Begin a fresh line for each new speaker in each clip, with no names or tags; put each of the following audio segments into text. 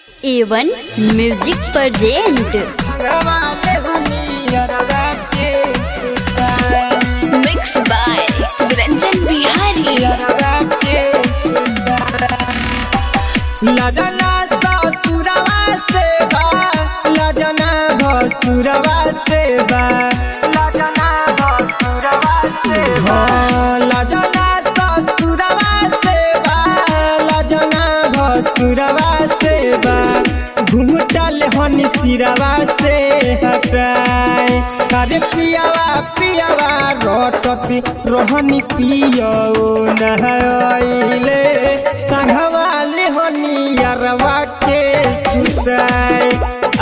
A1 music present. Mix by Ranjan Bihari.
लजना ससुरवा से बा, लजना भसुरवा से बा, लजना भसुरवा से बा, लजना ससुरवा से बा, लजना भसुरवा से बा। घुंघटल हन सिरवा से हटाए, अरे पियावा पियावा रोटती रोहनी पियो नहाइले, संघवा लेहनी अरवा के सुताए।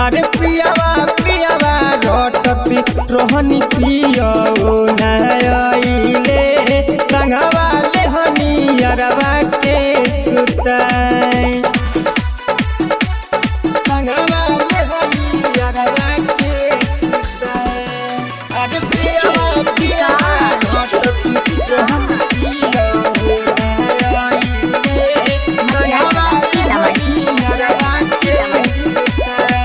अरे पियावा पियावा रोटती रोहनी पियो नहाइले, संघवा लेहनी अरवा के सुताए। संघवा लेहनी अरवा के सुताए। अरे पियावा पियावा रोटती रोहनी पियो नहाइले, संघवा लेहनी अरवा के सुताए।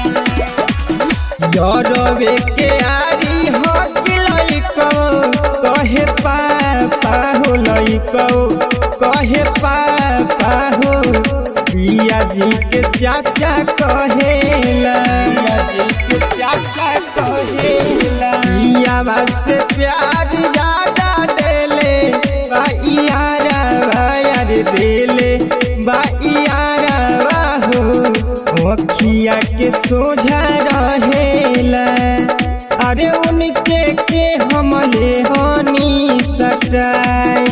यरवे के आरी हो लइको कहे पापा हो, लइको कहे पापा हो, पिया जी के चाचा कहेला, पिया जी के चाचा कहेला। पियावा से प्यार ज्यादा देले भाइयारा भायार देले भाइयारा हो, अखिया के सोझा रहेला। अरे उनके के हमले हनी सटाए।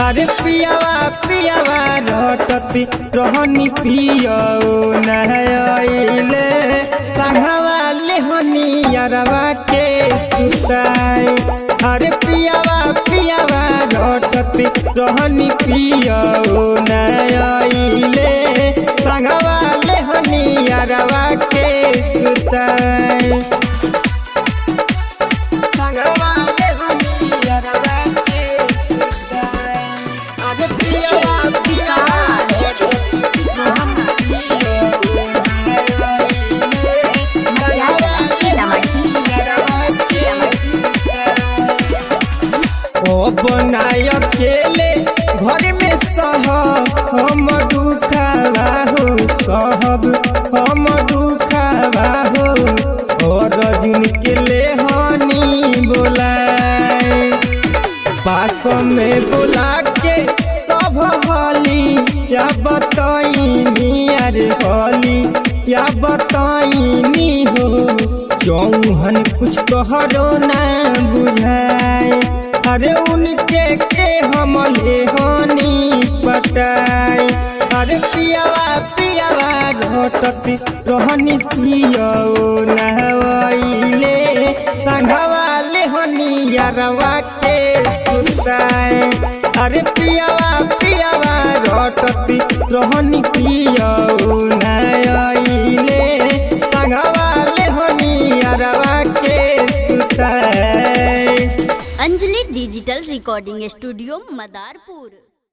अरे पियावा पियावा रटती रहनी पियो नहाइले, संघवा लेहनी अरवा के सुताए। अरे पियावा पियावा रटती रहनी पियो नहाइले, संघवा लेहनी अरवा के सुताए। संघवा लेहनी अरवा के सुताए। अरे पियावा पियावा रटती रहनी पियो नहाइले, संघवा लेहनी अरवा के सुताए। ओ बनाय अकेले घर में सह हम दुखावा हो, सहब हम दुखावा हो, और अर्जुन के ले हनी बोलाए। पास में बुला के सब हली या बताइनी, अरे हली या बताइनी हो, चौहन कुछ तोहरो ना बुझाए। अरे उनके के हम लेहनी पटाए। अरे पियावा पियावा रोटती रोहनी पियो नहवाइले, संघवा लेहनी अरवा के सुताए। अरे पियावा पियावा रोटती रोहनी पियो नहाइले, संघवा लेहनी अरवा के सुताए।
Anjali digital recording studio Madarpur.